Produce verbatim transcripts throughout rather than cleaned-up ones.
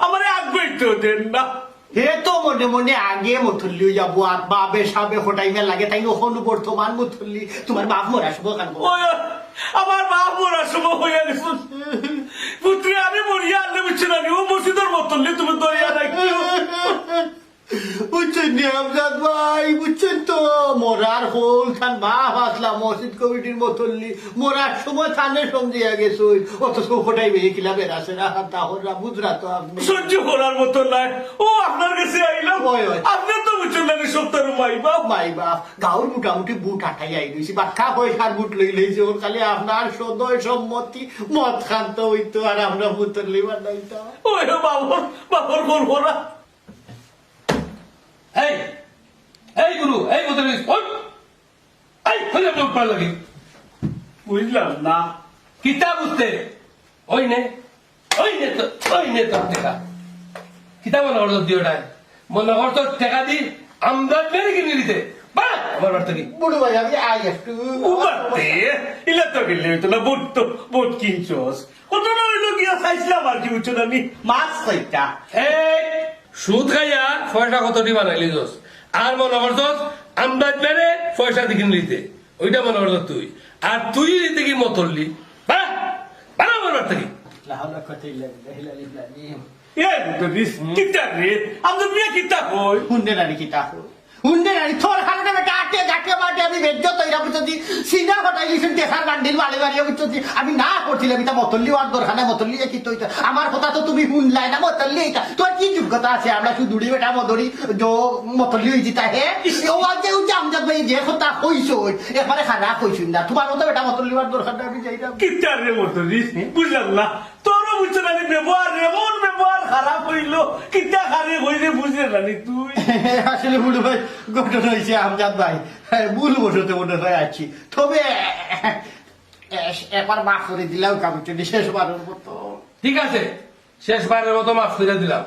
আমারে আগুয়াইতেও দেন না। হে তো মনে মনে আগে মতল্লি অইয়া বওয়াত, বাপে সাবে খটাইবার লাগে, তাইন অখনও বর্তমান মতল্লি। তুমার বাপ মরার সময় খান বওয়াত। ওই, আমার বাপ মরার সময় অইয়া গেছে। পুত্রে, আমি মরিয়া আনলে বুঝছো না নি, ও মসজিদর মতল্লি তুমি ধরিয়া রাখিও। বুঝছইন নি আমজাদ ভাই, বুঝছইন তো, মরার হউল তান বাপ আছলা মসজিদ কমিটির মতল্লি, মরার সময় তানে সমঝাইয়া গেছইন, অথচ খটাইবে কিলা বেড়াছেড়া খান্তা কররা, বুঝরা তো আপনে। সহ্য করার মতো নায়। ও আপনার গেছে আইলাম। ওই, ওই। আপনে তো বুঝছইন না নি সপ্তাহর মাই বাপ। মাই বাপ, গাউর মোটামুটি বুট আটাই আই রইছি, বাক্কা পয়সার বুট লই লইছি, অখন খালি আপনার সদয় সম্মতি, মদ খান্তা অইতো আর আমরা মতল্লি বানাইতাম। ওই বাবর, বাবর বল করা। এই, এই গুরু, এই মুতারিস, ওঠ। এই, হইলে তো উঠবার লাগে। বুঝলাম না। কিতা বুঝতে? ওই নে, ওই নে তো, ওই নে তোর টেকা। কিতা মনো করছস দিওটায়? মনো করছস টেকা দি আমজাদ মেরে কিনি দিতে? বাহ, আমার বাড়ি থেকে। বুড়ো ভাই, আমি আই একটু। ও বাড়তে, ইলা তো গেলে হইতো না, বুট তো, বুট কিনছস। কত না হইলো গিয়া চাইছিলাম আর কি, বুঝছো না, আমি মাছ চাইতা। এই, সুদ খাইয়া পয়সা কতটি বানাইলি দোষ। আর মনো করছস, আন্দাজ মেরে পয়সা দেখে নিতে। ওইটা মনো করছস তুই। আর তুই নিতে কি মতল্লি? বাহ! বারো মনে থাকি। লা হাওলা কুওয়াতা ইল্লা বিল্লাহিল আলিয়্যিল আযীম। এ, মুতারিস, হুম। কিতা রে? আমি তো বিয়া কিতা কই? হুনলে না রে কিতা কই? হুনলে না রে, তোর কারণে বেটা আটে গাটে মাটে আমি বেজ্জত অইরা বুঝছস নি? সিনা ফাটাই গেছেন, টেকার বান্ডিল বাড়ি বাড়ি বুঝছস নি? আমি না করছিলাম, ইটা মতল্লি অওয়ার দরকার নাই, মতল্লি কি তো ইটা? আমার কথা তো তুমি হুনলায় না, মতল্লি ইটা। তোর কি যোগ্যতা আছে? আমরা শুধু দুড়ি বেটা মদরি, জো মতল্লি অই যিতা হে? ও আজ যে, ও যে আমজাদ ভাই যে কথা কইছইন, একবারে খারাপ কইছইন না। তোমার মতো বেটা মতল্লি অওয়ার দরকার নাই, আমি যাইরাম। কিতা রে মতল্লি? হুম? বুঝলাম না। তোরও বুঝছো না, আমি ব্যবহার, এমন ব্যবহার খারাপ অইলো, কিতা খারে কইরে বুঝলে না নি তুই? আসলে বুড়ো ভাই, ঘটনা অইছে আমজাদ ভাই, হ্যাঁ, ভুল বশত মনে হয় আছি। তবে, এ, একবার মাফ করি দিলাও কাম, শেষবারের মতো। ঠিক আছে, শেষবারের মতো মাফ করি দিলাম,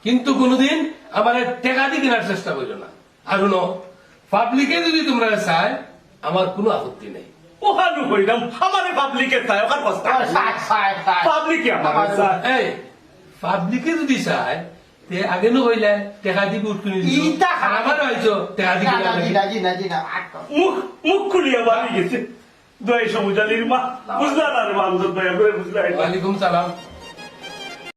কিন্তু কোনোদিন আমারে টেকা দি কিনার চেষ্টা করিও না। আর হুনো, পাবলিকে যদি তোমরারে চায়, আমার কোনো আপত্তি নাই। ও হালু কইরাম, আমারে পাবলিকে চায়, ওখান কথা। চায়, চায়, চায়। পাবলিকে আমারে চায়। এই, পাবলিকে যদি চায়, তে আগে নু কইলায়, টেকা দি ভোট কিনি দিও। ইটা আর আমার হইছো, টেকা দি না, কিনা না, জি লাগে। না, জি না, জি না, আর তো। মুখ, মুখ খুলিয়া বাড়ি গেছে। দোয়াই সবুজ আলীর মা, বুঝলা না রে বান্ধব, দয়া করে বুঝলা না। ওয়ালাইকুম সালাম।